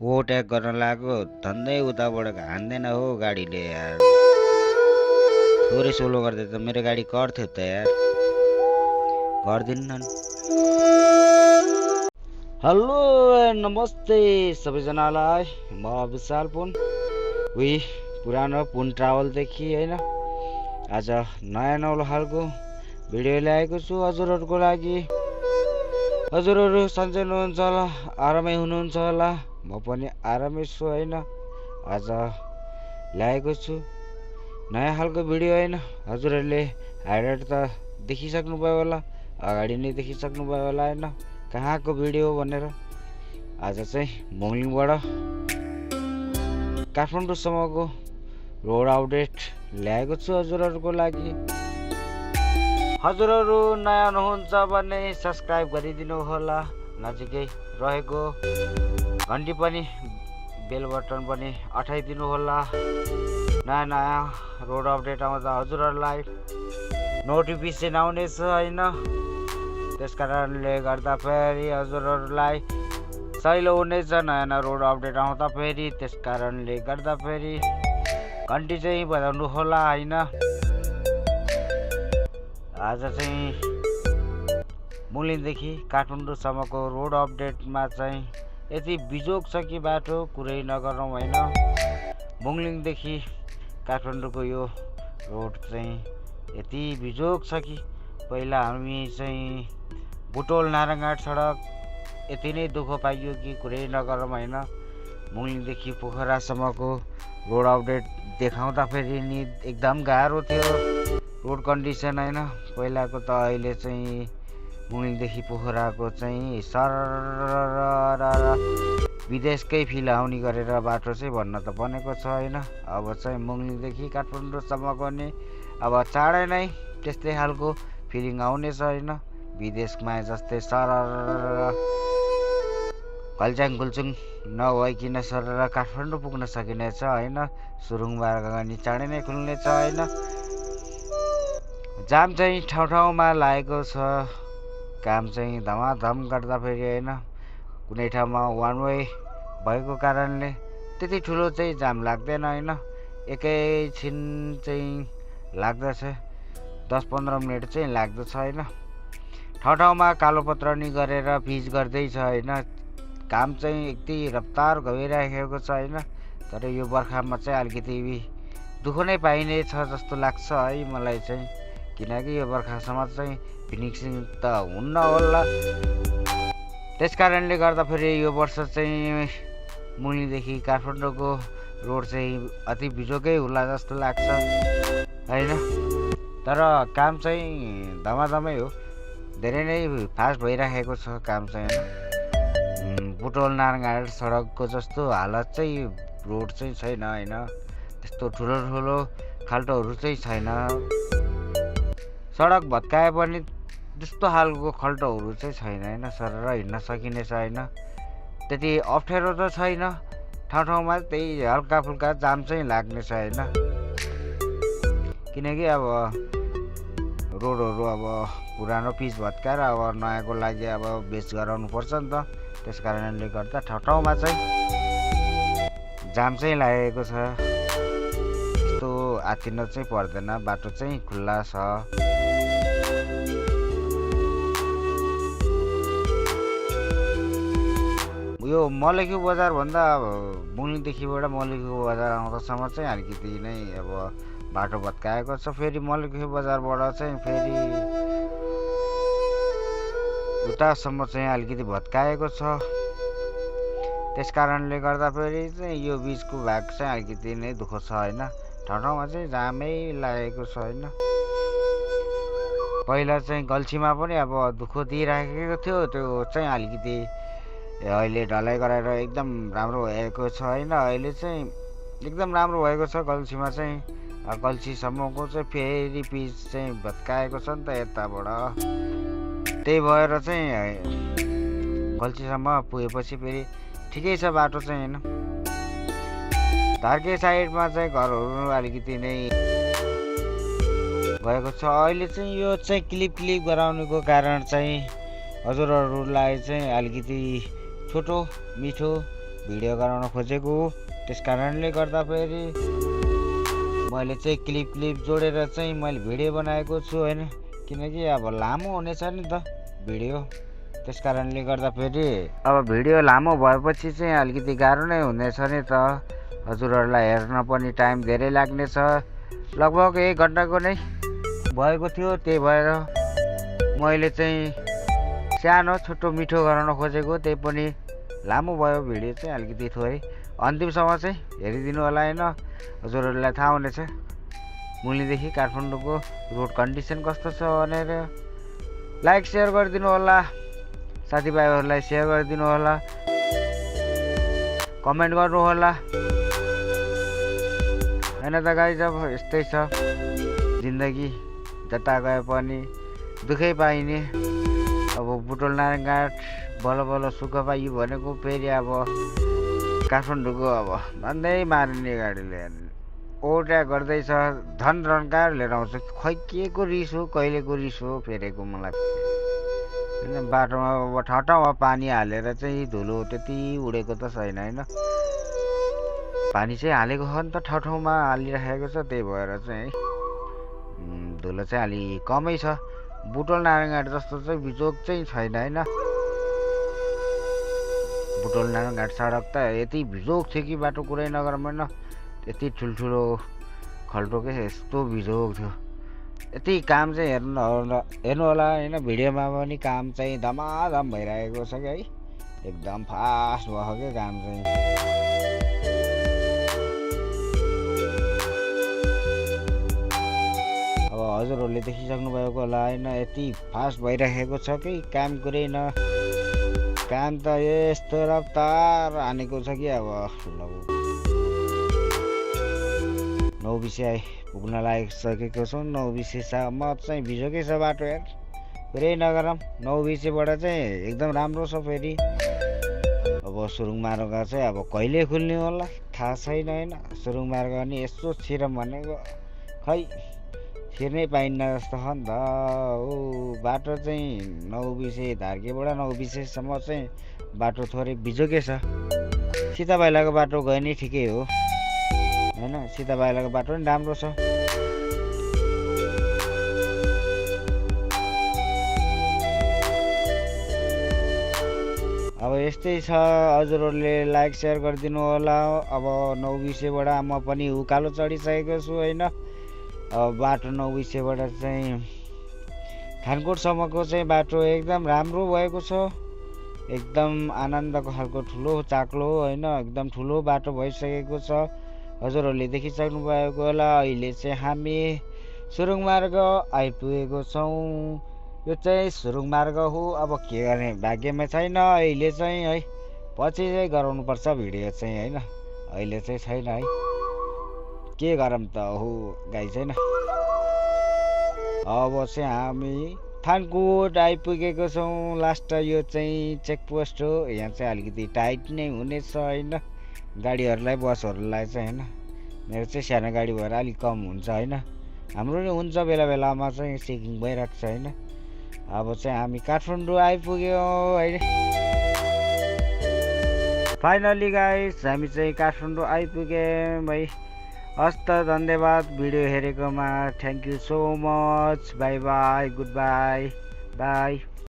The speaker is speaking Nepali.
ओभरटेक गर्न लाग्यो धन्दै उताबाट हान्दैन हो गाडीले यार। थोरै सोलो गर्दै त मेरो गाडी कट्थ्यो त यार, गर्दिनन्। हेलो नमस्ते सबैजनालाई, म विशाल पुन उही पुरानो पुन ट्राभलदेखि होइन। आज नयाँ नौलो खालको भिडियो ल्याएको छु हजुरहरूको लागि। हजुरहरू सन्चै हुनुहुन्छ होला, आरामै हुनुहुन्छ होला, म पनि आरामै छु होइन। आज ल्याएको छु नयाँ खालको भिडियो होइन। हजुरहरूले हाइलाइट त देखिसक्नुभयो होला, अगाडि नै देखिसक्नुभयो होला होइन, कहाँको भिडियो हो भनेर। आज चाहिँ मोङलिङबाट काठमाडौँसम्मको रोड अपडेट ल्याएको छु हजुरहरूको लागि। हजुरहरू नयाँ हुनुहुन्छ भने सब्सक्राइब गरिदिनु होला, नजिकै रहेको घन्टी पनि बेल बटन पनि अठाइदिनु होला। नयाँ नयाँ रोड अपडेट आउँदा हजुरहरूलाई नोटिफिकेसन आउनेछ होइन। त्यस कारणले गर्दा फेरि हजुरहरूलाई सहिलो हुनेछ नयाँ नयाँ रोड अपडेट आउँदा फेरि। त्यस कारणले गर्दा फेरि घन्टी चाहिँ बजाउनु होला होइन। आज चाहिँ मुलिङदेखि काठमाडौँसम्मको रोड अपडेटमा चाहिँ यति बिजोग छ कि बाटो कुरै नगरौँ होइन। मुलिङदेखि काठमाडौँको यो रोड चाहिँ यति बिजोग छ कि पहिला हामी चाहिँ बुटोल नारायणघाट सडक यति नै दुःख पाइयो कि कुरै नगरौँ होइन। मुलिङदेखि पोखरासम्मको रोड अपडेट देखाउँदा फेरि नि एकदम गाह्रो थियो रोड कन्डिसन होइन पहिलाको त। अहिले चाहिँ मुलिङदेखि पोखराको चाहिँ सर विदेशकै फिल आउने गरेर बाटो चाहिँ भन्न त बनेको छ होइन। अब चाहिँ मुलिङदेखि काठमाडौँसम्मको नि अब चाँडै नै त्यस्तै खालको फिलिङ आउनेछ होइन। विदेशमा जस्तै सर घल्च्याङ घुल्चुङ नभइकन सर काठमाडौँ पुग्न सकिनेछ होइन। सुरुङबाट गनी चाँडै नै खुल्नेछ होइन। जाम चाहिँ ठाउँ ठाउँमा लागेको छ, काम चाहिँ धमाधम गर्दाखेरि होइन। कुनै ठाउँमा वान वे भएको कारणले त्यति ठुलो चाहिँ जाम लाग्दैन होइन। एकैछिन चाहिँ लाग्दछ, 10-15 मिनट चाहिँ लाग्दछ होइन। ठाउँ ठाउँमा कालोपत्रनी गरेर पिच गर्दैछ होइन। काम चाहिँ यति रफ्तार गइरहेको छ होइन। तर यो बर्खामा चाहिँ अलिकति दुःख नै पाइने छ जस्तो लाग्छ है मलाई चाहिँ, किनकि यो बर्खासम्म चाहिँ फिनिक्सिङ त हुन्न होला। त्यस कारणले गर्दा फेरि यो वर्ष चाहिँ मुलिङदेखि काठमाडौँको रोड चाहिँ अति बिजोगै होला जस्तो लाग्छ होइन। तर काम चाहिँ धमाधमै हो, धेरै नै फास्ट भइरहेको छ काम चाहिँ होइन। बुटोल नारायणघाट सडकको जस्तो हालत चाहिँ रोड चाहिँ छैन होइन। त्यस्तो ठुलो ठुलो खाल्टोहरू चाहिँ छैन। सडक भत्काए पनि त्यस्तो खालको खाल्टोहरू चाहिँ छैन होइन। सरर हिँड्न सकिने छैन, त्यति अप्ठ्यारो त छैन। ठाउँ ठाउँमा त्यही हल्का फुल्का जाम चाहिँ लाग्ने छ होइन। किनकि अब रोडहरू अब पुरानो पिच भत्काएर अब नयाँको लागि अब बेच गराउनु पर्छ नि त। त्यस कारणले गर्दा ठाउँ ठाउँमा चाहिँ जाम चाहिँ लागेको छ। त्यस्तो आत्तिन चाहिँ पर्दैन, बाटो चाहिँ खुल्ला छ। यो मलेखु बजारभन्दा मुलिङदेखिबाट मलेखु बजार आउँदासम्म चाहिँ अलिकति नै अब बाटो भत्काएको छ। फेरि मलेखु बजारबाट चाहिँ फेरि उतासम्म चाहिँ अलिकति भत्काएको छ। त्यस कारणले गर्दा फेरि चाहिँ यो बिचको भाग चाहिँ अलिकति नै दुःख छ होइन। ठाउँ ठाउँमा चाहिँ जामै लागेको छ होइन। पहिला चाहिँ गल्छीमा पनि अब दुःख दिइराखेको थियो, त्यो चाहिँ अलिकति अहिले ढलाइ गराएर एकदम राम्रो भएको छ होइन। अहिले चाहिँ एकदम राम्रो भएको छ गल्छीमा चाहिँ। गल्छीसम्मको चाहिँ फेरि पिच चाहिँ भत्काएको छ नि त यताबाट, त्यही भएर चाहिँ गल्छीसम्म पुगेपछि फेरि ठिकै छ बाटो चाहिँ होइन। धार्के साइडमा चाहिँ घरहरू अलिकति नै भएको छ। अहिले चाहिँ यो चाहिँ क्लिप गराउनुको कारण चाहिँ हजुरहरूलाई चाहिँ अलिकति छोटो मिठो भिडियो गराउन खोजेको। त्यस कारणले गर्दाखेरि मैले चाहिँ क्लिप जोडेर चाहिँ मैले भिडियो बनाएको छु होइन, किनकि अब लामो हुनेछ नि त भिडियो। त्यस कारणले गर्दाखेरि अब भिडियो लामो भएपछि चाहिँ अलिकति गाह्रो नै हुनेछ नि त, हजुरहरूलाई हेर्न पनि टाइम धेरै लाग्नेछ। लगभग 1 घन्टाको नै भएको थियो, त्यही भएर मैले चाहिँ सानो छोटो मिठो गराउन खोजेको, त्यही पनि लामो भयो भिडियो चाहिँ अलिकति थोरै। अन्तिमसम्म चाहिँ हेरिदिनु होला होइन, हजुरहरूलाई थाहा हुनेछ मुलीदेखि काठमाडौँको रोड कन्डिसन कस्तो छ भनेर। लाइक सेयर गरिदिनु होला, साथीभाइहरूलाई सेयर गरिदिनु होला, कमेन्ट गर्नु होला होइन त गाइज। अब यस्तै छ जिन्दगी, जता गए पनि दुःखै पाइने। अब बुटोल नारायणघाट बल्ल सुख पाइयो भनेको फेरि अब काठमाडौँको अब भन्दै मारिने गाडीले ओभरटेक गर्दैछ, झन् रन्काएर लिएर आउँछ। खै के को रिस हो, कहिलेको रिस हो फेरेको मलाई होइन। बाटोमा अब ठाउँमा पानी हालेर चाहिँ धुलो त्यति उडेको त छैन होइन, पानी चाहिँ हालेको हो नि त, ठाउँमा हालिराखेको छ, त्यही भएर चाहिँ धुलो चाहिँ अलि कमै छ। बुटोल नारायणघाट जस्तो चाहिँ बिजोग चाहिँ छैन होइन। बुटोल नारायणघाट सडक त यति बिजोग थियो कि बाटो कुरै नगरौँ होइन, यति ठुल्ठुलो खल्टो के यस्तो बिजोग थियो। यति काम चाहिँ हेर्नु होला होइन, भिडियोमा पनि काम चाहिँ धमाधम भइरहेको छ कि है, एकदम फास्ट भयो क्या काम चाहिँ। अब हजुरहरूले देखिसक्नु भएको होला होइन, यति फास्ट भइरहेको छ कि काम कुरै न, काम त यस्तो रफ्तार हानेको छ कि अब 9 पुग्न लागिसकेको छौँ। 9 चाहिँ बिजोकै छ बाटो यार, पुरै नगरौँ। 9 चाहिँ एकदम राम्रो छ फेरि। अब सुरुङ मार्ग चाहिँ अब कहिले खुल्ने होला थाहा छैन होइन। सुरुङ मार्ग नि यस्तो छिरौँ भनेको खै छिर्नै पाइन्न जस्तो हो नि त। हो बाटो चाहिँ 9 धार्केबाट 9 चाहिँ बाटो थोरै बिजोकै छ। सीता बाइलाको बाटो गए नि ठिकै हो होइन, सीता बाइलाको बाटो नि राम्रो छ। अब यस्तै छ, हजुरहरूले लाइक सेयर गरिदिनु होला। अब 9बाट म पनि उकालो चढिसकेको छु होइन। अब बाटो 9बाट चाहिँ खानकोटसम्मको चाहिँ बाटो एकदम राम्रो भएको छ, एकदम आनन्दको खालको ठुलो चाक्लो होइन, एकदम ठुलो बाटो भइसकेको छ। हजुरहरूले देखिसक्नु भएको होला। अहिले चाहिँ हामी सुरुङ मार्ग आइपुगेको छौँ। यो चाहिँ सुरुङ मार्ग हो। अब के गर्ने, भाग्यमा छैन अहिले चाहिँ है, पछि चाहिँ गराउनुपर्छ भिडियो चाहिँ होइन, अहिले चाहिँ छैन है, के गरौँ त हो गाई छैन। अब चाहिँ हामी थानकोट आइपुगेको छौँ। लास्ट यो चाहिँ चेकपोस्ट हो, यहाँ चाहिँ अलिकति टाइट नै हुनेछ होइन, गाडीहरूलाई बसहरूलाई चाहिँ होइन। मेरो चाहिँ सानो गाडी भएर अलिक कम हुन्छ होइन, हाम्रो नि हुन्छ बेला बेलामा चाहिँ चेकिङ भइरहेको छ होइन। अब चाहिँ हामी काठमाडौँ आइपुग्यौँ होइन। फाइनली गाइस हामी चाहिँ काठमाडौँ आइपुग्यौँ है। हस्त धन्यवाद भिडियो हेरेकोमा, thank you so much, bye bye, good bye, by.